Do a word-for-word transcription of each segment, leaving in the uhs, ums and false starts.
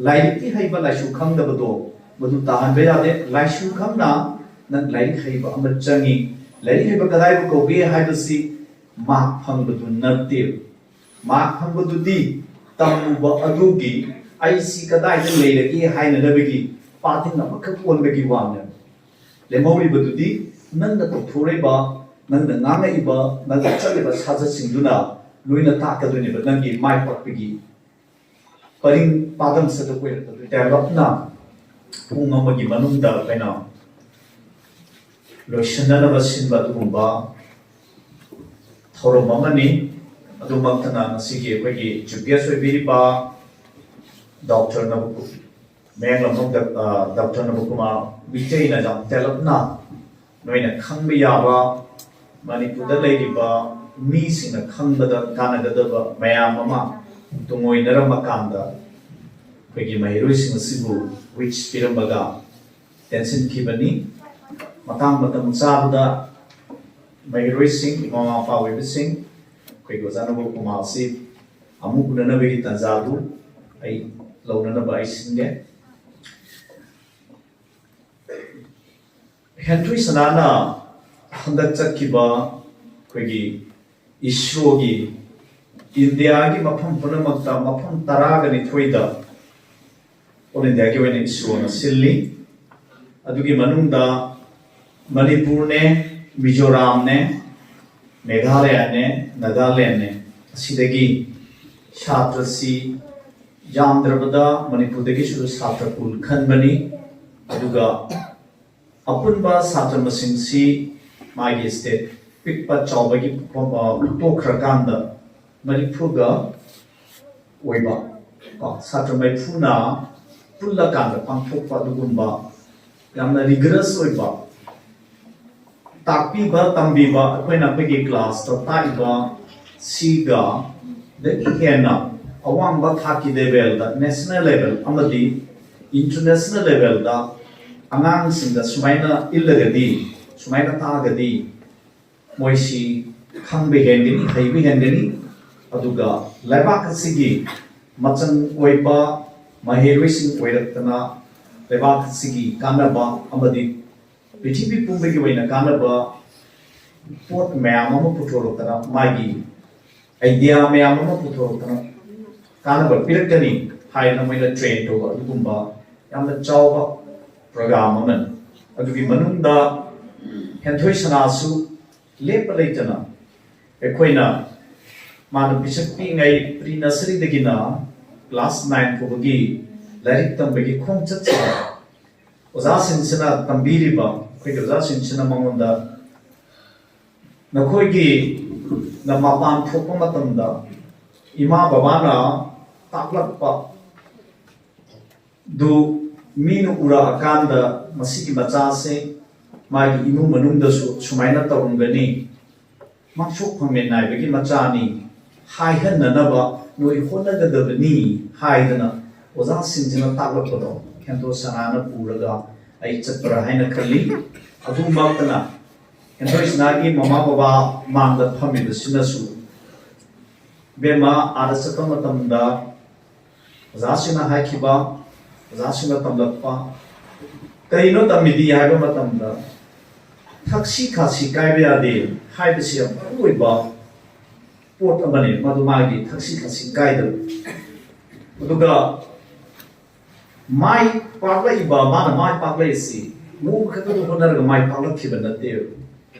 ꯂꯥꯏꯔꯤꯛꯇꯤ ꯍꯩꯕ, ꯂꯥꯏꯁꯨ ꯈꯪꯗꯕꯗꯣ ꯃꯗꯨ ꯇꯥꯍꯟꯕ ꯌꯥꯗꯦ꯫ ꯂꯥꯏꯁꯨ ꯈꯪꯅ ꯅꯪ ꯂꯥꯏꯔꯤꯛ ꯍꯩꯕ ꯑꯃ ꯆꯪꯉꯤ꯫ ꯂꯥꯏꯔꯤꯛ ꯍꯩꯕ ꯀꯗꯥꯏꯕꯨ ꯀꯧꯒꯦ ꯍꯥꯏꯕꯁꯤ ꯃꯥꯛ ꯐꯪꯕꯗꯨ ꯅꯠꯇꯦ꯫ ꯃꯥꯛ ꯐꯪꯕꯗꯨꯗꯤ ꯇꯝꯃꯨꯕ ꯑꯗꯨꯒꯤ "ꯑꯩꯁꯤ ꯀꯗꯥꯏꯗ ꯂꯩꯔꯒꯦ" ꯍꯥꯏꯅꯅꯕꯒꯤ ꯄꯥꯊꯤꯡ ꯑꯃꯈꯛ ꯑꯣꯟꯕꯒꯤ ꯋꯥꯅꯦꯕ꯫ ꯂꯦꯝꯍꯧꯔꯤꯕꯗꯨꯗꯤ ꯅꯪꯅ ꯇꯧꯊꯣꯔꯛꯏꯕ, ꯅꯪꯅ ꯉꯥꯡꯉꯛꯏꯕ, ꯅꯪꯅ ꯆꯠꯂꯤꯕ ꯁꯥꯖꯠꯁꯤꯡꯗꯨꯅ ꯂꯣꯏꯅ ꯇꯥꯛꯀꯗꯣꯏꯅꯦꯕ ꯅꯪꯒꯤ ꯃꯥꯏ ꯄꯥꯛꯄꯒꯤ ꯄꯔꯤꯡ ꯄꯥꯗꯝ ꯁꯔꯨꯛ ꯑꯣꯏꯔꯛꯄꯗꯨ ꯇꯦꯂꯞꯅ ꯄꯨꯡ ꯑꯃꯒꯤ ꯃꯅꯨꯡꯗ ꯑꯩꯈꯣꯏꯅ ꯂꯣꯏꯁꯤꯟꯅꯅꯕ ꯁꯤꯟꯕ ꯑꯗꯨꯒꯨꯝꯕ ꯊꯧꯔꯝ ꯑꯃꯅꯤ꯫ ꯑꯗꯨꯃꯛꯇꯅ ꯉꯁꯤꯒꯤ ꯑꯩꯈꯣꯏꯒꯤ ꯆꯤꯐ ꯒꯦꯁ ꯑꯣꯏꯕꯤꯔꯤꯕ ꯗꯣꯛꯇꯔ ꯅꯕꯀꯨ-, ꯃꯌꯥꯡꯂꯝꯕꯝ ꯗ-, ꯑ, ꯗꯣꯛꯇꯔ ꯅꯕꯀꯨꯃꯥꯔ ꯃꯤꯇꯩꯅ ꯌꯥꯝ ꯇꯦꯜꯂꯞꯅ ꯅꯣꯏꯅ ꯈꯪꯕ ꯌꯥꯕ, ꯃꯅꯤꯄꯨꯔꯗ ꯂꯩꯔꯤꯕ ꯃꯤꯁꯤꯡꯅ ꯈꯪꯕꯗ ꯀꯥꯟꯅꯒꯗꯕ ꯃꯌꯥꯝ ꯑꯃ ꯇꯨꯡꯑꯣꯏꯅꯔꯝꯃꯀꯥꯟꯗ ꯑꯩꯈꯣꯏꯒꯤ ꯃꯍꯩꯔꯣꯏꯁꯤꯡ ꯑꯁꯤꯕꯨ ꯋꯤꯁ ꯄꯤꯔꯝꯕꯒ ꯇꯦꯟꯁꯤꯟꯈꯤꯕꯅꯤ꯫ ꯃꯇꯥꯡ ꯃꯇꯝ ꯆꯥꯕꯗ ꯃꯍꯩꯔꯣꯏꯁꯤꯡ, ꯏꯃꯥ ꯃꯄꯥ ꯑꯣꯏꯕꯁꯤꯡ, ꯑꯩꯈꯣꯏꯒꯤ ꯑꯣꯖꯥ ꯅꯕꯀꯨꯃꯥꯔ ꯑꯁꯤ ꯑꯃꯨꯛ ꯎꯅꯅꯕꯒꯤ ꯇꯥꯟꯖꯥꯗꯨ ꯑꯩ ꯂꯧꯅꯅꯕ ꯑꯩ ꯁꯤꯟꯒꯦ꯫ ꯍꯦꯟꯊꯣꯏ ꯁꯅꯥꯅ ꯍꯟꯗꯛ ꯆꯠꯈꯤꯕ ꯑꯩꯈꯣꯏꯒꯤ ꯏꯁꯔꯣꯒꯤ ꯏꯟꯗꯤꯌꯥꯒꯤ ꯃꯐꯝ ꯄꯨꯝꯅꯃꯛꯇ ꯃꯐꯝ ꯇꯔꯥꯒ ꯅꯤꯊꯣꯏꯗ ꯑꯣꯜ ꯏꯟꯗꯤꯌꯥꯒꯤ ꯑꯣꯏꯅ ꯏꯁꯔꯣꯅ ꯁꯤꯜꯂꯤ꯫ ꯑꯗꯨꯒꯤ ꯃꯅꯨꯡꯗ ꯃꯅꯤꯄꯨꯔꯅꯦ, ꯃꯤꯖꯣꯔꯥꯝꯅꯦ, ꯃꯦꯘꯥꯂꯌꯥꯅꯦ, ꯅꯥꯒꯥꯂꯦꯟꯅꯦ, ꯑꯁꯤꯗꯒꯤ ꯁꯥꯇ꯭ꯔꯁꯤ ꯌꯥꯝꯗ꯭ꯔꯕꯗ ꯃꯅꯤꯄꯨꯔꯗꯒꯤꯁꯨ ꯁꯥꯇ꯭ꯔ ꯀꯨꯟ ꯈꯟꯕꯅꯤ꯫ ꯑꯗꯨꯒ ꯑꯄꯨꯟꯕ ꯁꯥꯇ꯭ꯔ ꯃꯁꯤꯡꯁꯤ ꯃꯥꯒꯤ ꯁ꯭ꯇꯦꯠ ꯄꯤꯛꯄ ꯆꯥꯎꯕꯒꯤ ꯄꯨꯐꯝ, ꯑ, ꯄꯨꯊꯣꯛꯈ꯭ꯔꯀꯥꯟꯗ ꯃꯔꯤꯐꯨꯒ ꯑꯣꯏꯕ, ꯀꯣ, ꯁꯥꯇ꯭ꯔ ꯃꯔꯤꯐꯨꯅ ꯄꯨꯜꯂꯀꯥꯟꯗ ꯄꯥꯡꯊꯣꯛꯄ ꯑꯗꯨꯒꯨꯝꯕ ꯌꯥꯝꯅ ꯔꯤꯒꯔꯁ ꯑꯣꯏꯕ ꯇꯥꯛꯄꯤꯕ ꯇꯝꯕꯤꯕ, ꯑꯩꯈꯣꯏꯅ ꯑꯩꯈꯣꯏꯒꯤ ꯀ꯭ꯂꯥꯁꯇ ꯇꯥꯛꯏꯕ ꯁꯤꯒ ꯗꯒꯤ ꯍꯦꯟꯅ ꯑꯋꯥꯡꯕ ꯊꯥꯛꯀꯤ ꯂꯦꯚꯦꯜꯗ, ꯅꯦꯁꯅꯦꯜ ꯂꯦꯚꯦꯜ ꯑꯃꯗꯤ ꯏꯟꯇꯔꯅꯦꯁꯅꯦꯜ ꯂꯦꯚꯦꯜꯗ ꯑꯉꯥꯡꯁꯤꯡꯗ ꯁꯨꯃꯥꯏꯅ ꯏꯜꯂꯒꯗꯤ, ꯁꯨꯃꯥꯏꯅ ꯇꯥꯛꯑꯒꯗꯤ ꯃꯣꯏꯁꯤ ꯈꯪꯕ ꯍꯦꯟꯒꯅꯤ, ꯍꯩꯕ ꯍꯦꯟꯒꯅꯤ꯫ ꯑꯗꯨꯒ ꯂꯩꯕꯥꯛ ꯑꯁꯤꯒꯤ ꯃꯆꯪ ꯑꯣꯏꯕ ꯃꯍꯩꯔꯣꯏꯁꯤꯡ ꯑꯣꯏꯔꯛꯇꯅ ꯂꯩꯕꯥꯛ ꯑꯁꯤꯒꯤ ꯀꯥꯟꯅꯕ ꯑꯃꯗꯤ ꯄ꯭ꯔꯤꯊꯤꯕꯤ ꯄꯨꯝꯕꯒꯤ ꯑꯣꯏꯅ ꯀꯥꯟꯅꯕ ꯄꯣꯠ ꯃꯌꯥꯝ ꯑꯃ ꯄꯨꯊꯣꯔꯛꯇꯅ, ꯃꯥꯒꯤ ꯑꯥꯏꯗꯤꯌꯥ ꯃꯌꯥꯝ ꯑꯃ ꯄꯨꯊꯣꯔꯛꯇꯅ ꯀꯥꯟꯅꯕ ꯄꯤꯔꯛꯀꯅꯤ ꯍꯥꯏꯗꯅ ꯃꯣꯏꯅ ꯇ꯭ꯔꯦꯟ ꯇꯧꯕ ꯑꯗꯨꯒꯨꯝꯕ ꯌꯥꯝꯅ ꯆꯥꯎꯕ ꯄ꯭ꯔꯣꯒ꯭ꯔꯥꯝ ꯑꯃꯅꯤ꯫ ꯑꯗꯨꯒꯤ ꯃꯅꯨꯡꯗ ꯍꯦꯟꯊꯣꯏ ꯁꯅꯥꯁꯨ ꯂꯦꯞꯄ ꯂꯩꯇꯅ ꯑꯩꯈꯣꯏꯅ ꯃꯥꯅ ꯄꯤꯁꯛ ꯄꯤꯛꯏꯉꯩ ꯄ꯭ꯔꯤ ꯅꯁꯔꯤꯗꯒꯤꯅ ꯀ꯭ꯂꯥꯁ ꯅꯥꯏꯟ ꯐꯥꯎꯕꯒꯤ ꯂꯥꯏꯔꯤꯛ ꯇꯝꯕꯒꯤ ꯈꯣꯡꯆꯠꯁꯤꯗ ꯑꯣꯖꯥꯁꯤꯡꯁꯤꯅ ꯇꯝꯕꯤꯔꯤꯕ, ꯑꯩꯈꯣꯏꯒꯤ ꯑꯣꯖꯥꯁꯤꯡꯁꯤꯅ ꯃꯉꯣꯟꯗ ꯅꯈꯣꯏꯒꯤ ꯅ ꯃꯄꯥꯟ ꯊꯣꯛꯄ ꯃꯇꯝꯗ ꯏꯃꯥ ꯕꯕꯥꯅ ꯇꯥꯛꯂꯛꯄ ꯑꯗꯨ ꯃꯤꯅ ꯎꯔꯛꯑꯀꯥꯟꯗ ꯃꯁꯤꯒꯤ ꯃꯆꯥꯁꯦ ꯃꯥꯒꯤ ꯏꯃꯨꯡ ꯃꯅꯨꯡꯗꯁꯨ ꯁꯨꯃꯥꯏꯅ ꯇꯧꯔꯝꯒꯅꯤ, ꯃꯥꯁꯨ ꯐꯪꯃꯦꯟ ꯅꯥꯏꯕꯒꯤ ꯃꯆꯥꯅꯤ ꯍꯥꯏꯍꯟꯅꯅꯕ ꯅꯣꯏ ꯍꯣꯠꯅꯒꯗꯕꯅꯤ ꯍꯥꯏꯗꯅ ꯑꯣꯖꯥꯁꯤꯡꯁꯤꯅ ꯇꯥꯛꯂꯛꯄꯗꯣ ꯈꯦꯟꯇꯣ ꯁꯅꯥꯅ ꯄꯨꯔꯒ ꯑꯩ ꯆꯠꯄ꯭ꯔꯥ ꯍꯥꯏꯅ ꯈꯜꯂꯤ꯫ ꯑꯗꯨꯃꯛꯇꯅ ꯈꯦꯟꯇꯣ ꯁꯅꯥꯒꯤ ꯃꯃꯥ ꯕꯕꯥ ꯃꯥꯡꯗ ꯐꯝꯃꯤꯕꯁꯤꯅꯁꯨ, ꯏꯕꯦꯝꯃ, ꯑꯥꯗ ꯆꯠꯄ ꯃꯇꯝꯗ ꯑꯣꯖꯥꯁꯤꯡꯅ ꯍꯥꯏꯈꯤꯕ, ꯑꯣꯖꯥꯁꯤꯡꯅ ꯇꯝꯂꯛꯄ, ꯀꯔꯤꯅꯣ ꯇꯝꯃꯤꯗꯤ ꯍꯥꯏꯕ ꯃꯇꯝꯗ ꯊꯛꯁꯤ ꯈꯥꯁꯤ ꯀꯥꯏꯕ ꯌꯥꯗꯦ ꯍꯥꯏꯕꯁꯤ ꯌꯥꯝ ꯃꯔꯨ ꯑꯣꯏꯕ ꯄꯣꯠ ꯑꯃꯅꯤ꯫ ꯃꯗꯨ ꯃꯥꯒꯤ ꯊꯛꯁꯤ ꯈꯥꯁꯤ ꯀꯥꯏꯗꯕ, ꯑꯗꯨꯒ ꯃꯥꯏ ꯄꯥꯛꯂꯛꯏꯕ, ꯃꯥꯅ ꯃꯥꯏ ꯄꯥꯛꯂꯛꯏꯁꯤ ꯅꯣꯡꯃ ꯈꯛꯇꯗ ꯍꯣꯠꯅꯔꯒ ꯃꯥꯏ ꯄꯥꯛꯂꯛꯈꯤꯕ ꯅꯠꯇꯦꯕ꯫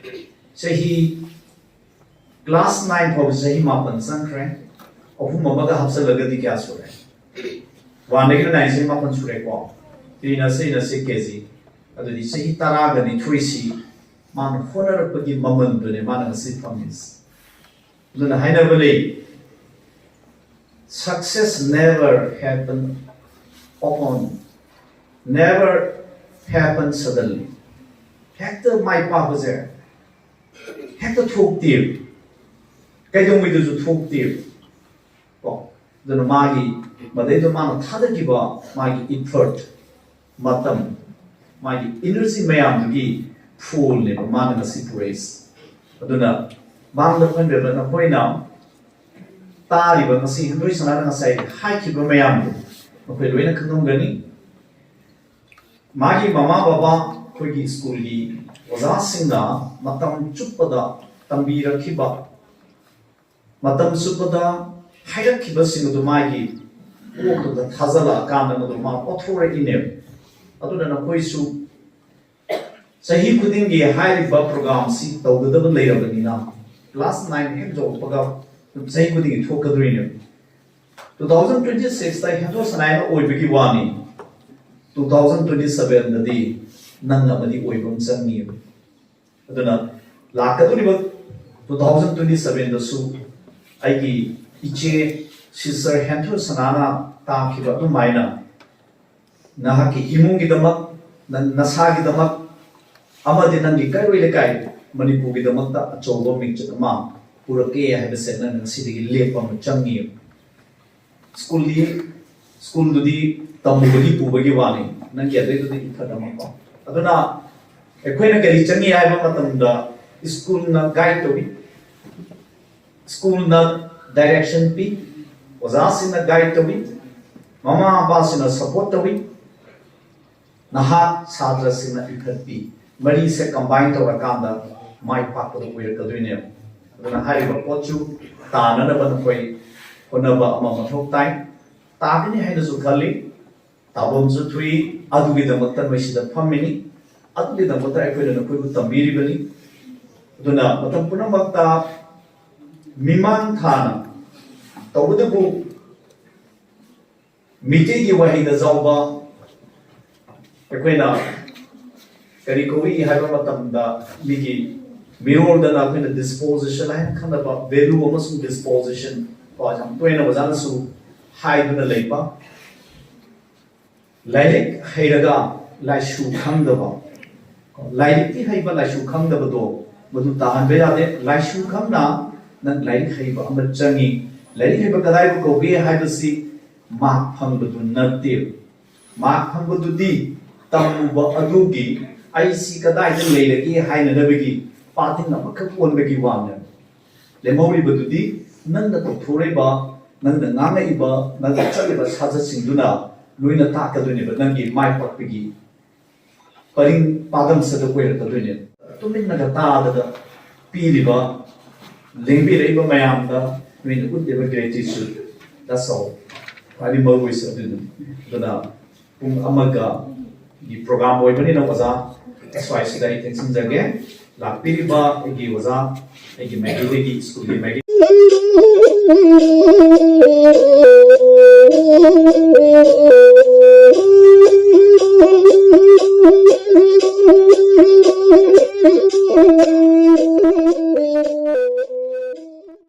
ꯆꯍꯤ ꯀ꯭ꯂꯥꯁ ꯅꯥꯏꯟ ꯐꯥꯎꯕ ꯆꯍꯤ ꯃꯥꯄꯟ ꯆꯪꯈ꯭ꯔꯦ꯫ ꯑꯍꯨꯝ ꯑꯃꯒ ꯍꯥꯞꯆꯜꯂꯒꯗꯤ ꯀꯌꯥ ꯁꯨꯔꯦ? ꯋꯥꯟꯗꯒꯤꯅ ꯅꯥꯏꯟ ꯆꯍꯤ ꯃꯥꯄꯟ ꯁꯨꯔꯦꯀꯣ꯫ ꯄ꯭ꯔꯤ ꯅꯁꯔꯤ, ꯅꯁꯔꯤ, ꯀꯦ ꯖꯤ꯫ ꯑꯗꯨꯗꯤ ꯆꯍꯤ ꯇꯔꯥꯒ ꯅꯤꯊꯣꯏꯁꯤ ꯃꯥꯅ ꯍꯣꯠꯅꯔꯛꯄꯒꯤ ꯃꯃꯜꯗꯨꯅꯦ ꯃꯥꯅ ꯉꯁꯤ ꯐꯪꯉꯤꯁꯤ꯫ ꯑꯗꯨꯅ ꯍꯥꯏꯅꯕ ꯂꯩ, "Success never happen often, never happen suddenly." ꯍꯦꯛꯇ ꯃꯥꯏ ꯄꯥꯛꯄꯁꯦ ꯍꯦꯛꯇ ꯊꯣꯛꯇꯦꯕ, ꯀꯩꯗꯧꯉꯩꯗꯁꯨ ꯊꯣꯛꯇꯦꯕ꯫ ꯀꯣ, ꯑꯗꯨꯅ ꯃꯥꯒꯤ ꯃꯗꯩꯗ ꯃꯥꯅ ꯊꯥꯗꯈꯤꯕ ꯃꯥꯒꯤ effort, ꯃꯇꯝ, ꯃꯥꯒꯤ energy ꯃꯌꯥꯝꯗꯨꯒꯤ ꯐꯣꯜꯅꯦꯕ ꯃꯥꯅ ꯉꯁꯤ ꯄꯨꯔꯛꯏꯁꯦ꯫ ꯑꯗꯨꯅ ꯃꯥꯡꯗ ꯐꯝꯕꯤꯔꯕ ꯅꯈꯣꯏꯅ ꯇꯥꯔꯤꯕ ꯉꯁꯤ ꯍꯦꯟꯊꯣꯏ ꯁꯅꯥꯅ ꯉꯁꯥꯏ ꯍꯥꯏꯈꯤꯕ ꯃꯌꯥꯝꯗꯣ, ꯅꯈꯣꯏ ꯂꯣꯏꯅ ꯈꯪꯉꯝꯒꯅꯤ꯫ ꯃꯥꯒꯤ ꯃꯃꯥ ꯕꯕꯥ, ꯑꯩꯈꯣꯏꯒꯤ ꯁ꯭ꯀꯨꯜꯒꯤ ꯑꯣꯖꯥꯁꯤꯡꯅ ꯃꯇꯝ ꯆꯨꯞꯄꯗ ꯇꯝꯕꯤꯔꯛꯈꯤꯕ, ꯃꯇꯝ ꯆꯨꯞꯄꯗ ꯍꯥꯏꯔꯛꯈꯤꯕꯁꯤꯡ ꯑꯗꯨ ꯃꯥꯒꯤ ꯀꯣꯛꯇꯨꯗ ꯊꯥꯖꯤꯜꯂꯛꯑꯀꯥꯟꯗ ꯃꯗꯨ ꯃꯥ ꯑꯣꯊꯣꯔꯛꯏꯅꯦꯕ꯫ ꯑꯗꯨꯅ ꯅꯈꯣꯏꯁꯨ ꯆꯍꯤ ꯈꯨꯗꯤꯡꯒꯤ ꯍꯥꯏꯔꯤꯕ ꯄ꯭ꯔꯣꯒ꯭ꯔꯥꯝꯁꯤ ꯇꯧꯒꯗꯕ ꯂꯩꯔꯕꯅꯤꯅ, ꯀ꯭ꯂꯥꯁ ꯅꯥꯏꯟ ꯍꯦꯛ ꯌꯧꯔꯛꯄꯒ ꯑꯗꯨꯝ ꯆꯍꯤ ꯈꯨꯗꯤꯡꯒꯤ ꯊꯣꯛꯀꯗꯣꯏꯅꯦꯕ꯫ ꯇꯨ ꯊꯥꯎꯖꯟ ꯇ꯭ꯋꯦꯟꯇꯤ ꯁꯤꯛꯁꯇ ꯍꯦꯟꯗꯣꯛ ꯁꯅꯥꯏꯅ ꯑꯣꯏꯕꯒꯤ ꯋꯥꯅꯤ, ꯇꯨ ꯊꯥꯎꯖꯟ ꯇ꯭ꯋꯦꯟꯇꯤ ꯁꯚꯦꯟꯗꯗꯤ ꯅꯪ ꯑꯃꯗꯤ ꯑꯣꯏꯕ ꯑꯃ ꯆꯪꯉꯤ꯫ ꯑꯗꯨꯅ ꯂꯥꯛꯀꯗꯧꯔꯤꯕ ꯇꯨ ꯊꯥꯎꯖꯟ ꯇ꯭ꯋꯦꯟꯇꯤ ꯁꯚꯦꯟꯗꯁꯨ ꯑꯩꯒꯤ ꯏꯆꯦ ꯁꯤꯁꯇꯔ ꯍꯦꯟꯊꯣꯏ ꯁꯅꯥꯅ ꯇꯥꯈꯤꯕ ꯑꯗꯨꯃꯥꯏꯅ ꯅꯍꯥꯛꯀꯤ ꯏꯃꯨꯡꯒꯤꯗꯃꯛ, ꯅꯪ ꯅꯁꯥꯒꯤꯗꯃꯛ, ꯑꯃꯗꯤ ꯅꯪꯒꯤ ꯀꯩꯔꯣꯏ ꯂꯩꯀꯥꯏ ꯃꯅꯤꯄꯨꯔꯒꯤꯗꯃꯛꯇ ꯑꯆꯧꯕ ꯃꯤꯡꯆꯠ ꯑꯃ ꯄꯨꯔꯛꯀꯦ ꯍꯥꯏꯕꯁꯦ ꯅꯪ ꯉꯁꯤꯗꯒꯤ ꯂꯦꯞꯄ ꯑꯃ ꯆꯪꯉꯤ꯫ ꯁ꯭ꯀꯨꯜꯒꯤ, ꯁ꯭ꯀꯨꯜꯗꯨꯗꯤ ꯇꯝꯃꯨꯕꯒꯤ ꯄꯨꯕꯒꯤ ꯋꯥꯅꯤ, ꯅꯪꯒꯤ ꯑꯗꯩꯗꯨꯗꯤ ꯏꯊꯠ ꯑꯃꯀꯣ꯫ ꯑꯗꯨꯅ ꯑꯩꯈꯣꯏꯅ ꯀꯔꯤ ꯆꯪꯉꯤ ꯍꯥꯏꯕ ꯃꯇꯝꯗ ꯁ꯭ꯀꯨꯜꯅ ꯒꯥꯏꯗ ꯇꯧꯏ, ꯁ꯭ꯀꯨꯜꯅ ꯗꯥꯏꯔꯦꯛꯁꯟ ꯄꯤ, ꯑꯣꯖꯥꯁꯤꯡꯅ ꯒꯥꯏꯗ ꯇꯧꯏ, ꯃꯃꯥ ꯃꯄꯥꯁꯤꯡꯅ ꯁꯄꯣꯔꯠ ꯇꯧꯏ, ꯅꯍꯥꯛ ꯁꯥꯇ꯭ꯔꯁꯤꯡꯅ ꯏꯊꯠ ꯄꯤ꯫ ꯃꯔꯤꯁꯦ ꯀꯝꯕꯥꯏꯟ ꯇꯧꯔꯀꯥꯟꯗ ꯃꯥꯏ ꯄꯥꯛꯄꯗꯣ ꯑꯣꯏꯔꯛꯀꯗꯣꯏꯅꯦꯕ꯫ ꯑꯗꯨꯅ ꯍꯥꯏꯔꯤꯕ ꯄꯣꯠꯁꯨ ꯇꯥꯅꯅꯕ ꯅꯈꯣꯏ ꯍꯣꯠꯅꯕ ꯑꯃ ꯃꯊꯧ ꯇꯥꯏ꯫ ꯇꯥꯒꯅꯤ ꯍꯥꯏꯅꯁꯨ ꯈꯜꯂꯤ, ꯇꯥꯐꯝꯁꯨ ꯊꯣꯛꯏ꯫ ꯑꯗꯨꯒꯤꯗꯃꯛꯇ ꯅꯣꯏ ꯁꯤꯗ ꯐꯝꯃꯤꯅꯤ, ꯑꯗꯨꯒꯤꯗꯃꯛꯇ ꯑꯩꯈꯣꯏꯅ ꯅꯈꯣꯏꯕꯨ ꯇꯝꯕꯤꯔꯤꯕꯅꯤ꯫ ꯑꯗꯨꯅ ꯃꯇꯝ ꯄꯨꯝꯅꯃꯛꯇ ꯃꯤꯃꯥꯡ ꯊꯥꯅ, ꯇꯧꯕꯇꯕꯨ ꯃꯤꯇꯩꯒꯤ ꯋꯥꯍꯩꯗ ꯌꯥꯎꯕ, ꯑꯩꯈꯣꯏꯅ ꯀꯔꯤ ꯀꯧꯏ ꯍꯥꯏꯕ ꯃꯇꯝꯗ, ꯃꯤꯒꯤ ꯃꯤꯔꯣꯜꯗꯅ ꯑꯩꯈꯣꯏꯅ ꯗꯤꯁꯄꯣꯖꯤꯁꯟ ꯍꯥꯏꯅ ꯈꯪꯅꯕ, ꯚꯦꯂꯨ ꯑꯃꯁꯨꯡ ꯗꯤꯁꯄꯣꯖꯤꯁꯟ ꯀꯣ ꯌꯥꯝ ꯇꯣꯏꯅ ꯑꯣꯖꯥꯅꯁꯨ ꯍꯥꯏꯗꯨꯅ ꯂꯩꯕ꯫ ꯂꯥꯏꯔꯤꯛ ꯍꯩꯔꯒ ꯂꯥꯏꯁꯨ ꯈꯪꯗꯕ, ꯂꯥꯏꯔꯤꯛꯇꯤ ꯍꯩꯕ, ꯂꯥꯏꯁꯨ ꯈꯪꯗꯕꯗꯣ ꯃꯗꯨ ꯇꯥꯍꯟꯕ ꯌꯥꯗꯦ꯫ ꯂꯥꯏꯁꯨ ꯈꯪꯅ ꯅꯪ ꯂꯥꯏꯔꯤꯛ ꯍꯩꯕ ꯑꯃ ꯆꯪꯉꯤ꯫ ꯂꯥꯏꯔꯤꯛ ꯍꯩꯕ ꯀꯗꯥꯏꯕꯨ ꯀꯧꯒꯦ ꯍꯥꯏꯕꯁꯤ ꯃꯥꯔꯛ ꯐꯪꯕꯗꯨ ꯅꯠꯇꯦ꯫ ꯃꯥꯔꯛ ꯐꯪꯕꯗꯨꯗꯤ ꯇꯝꯃꯨꯕ ꯑꯗꯨꯒꯤ ꯑꯩꯁꯤ ꯀꯗꯥꯏꯗ ꯂꯩꯔꯒꯦ ꯍꯥꯏꯅꯅꯕꯒꯤ ꯄꯥꯇꯤꯡ ꯑꯃꯈꯛ ꯑꯣꯟꯕꯒꯤ ꯋꯥꯅꯦꯕ꯫ ꯂꯦꯝꯍꯧꯔꯤꯕꯗꯨꯗꯤ ꯅꯪꯅ ꯇꯧꯊꯣꯔꯛꯏꯕ ꯅꯪꯅ ꯉꯥꯡꯉꯛꯏꯕ, ꯅꯪꯅ ꯆꯠꯂꯤꯕ ꯁꯥꯖꯠꯁꯤꯡꯗꯨꯅ ꯂꯣꯏꯅ ꯇꯥꯛꯀꯗꯣꯏꯅꯦꯕ ꯅꯪꯒꯤ ꯃꯥꯏ ꯄꯥꯛꯄꯒꯤ ꯄꯔꯤꯡ ꯄꯥꯗꯝꯁꯤꯗ ꯑꯣꯏꯔꯛꯀꯗꯣꯏꯅꯦ꯫ ꯇꯨꯃꯤꯟꯅꯒ ꯇꯥꯗꯅ ꯄꯤꯔꯤꯕ, ꯂꯦꯡꯕꯤꯔꯛꯏꯕ ꯃꯌꯥꯝꯗ ꯅꯣꯏꯅ ꯎꯠꯂꯤꯕ gratitude, that's all꯫ ꯈ꯭ꯋꯥꯏꯗꯒꯤ ꯃꯔꯨ ꯑꯣꯏꯁꯦ ꯑꯗꯨꯅꯤ꯫ ꯑꯗꯨꯅ ꯄꯨꯡ ꯑꯃꯒꯤ program ꯑꯣꯏꯕꯅꯤꯅ ꯑꯣꯖꯥ, ꯁ꯭ꯋꯥꯏꯁꯤꯗ ꯑꯩ ꯇꯦꯟꯁꯤꯟꯖꯒꯦ꯫ ꯂꯥꯛꯄꯤꯔꯤꯕ ꯑꯩꯒꯤ ꯑꯣꯖꯥ, ꯑꯩꯒꯤ ꯃꯥꯏꯀꯩꯗꯒꯤ, ꯁ꯭ꯀꯨꯜꯒꯤ ꯃꯥꯏꯀꯩ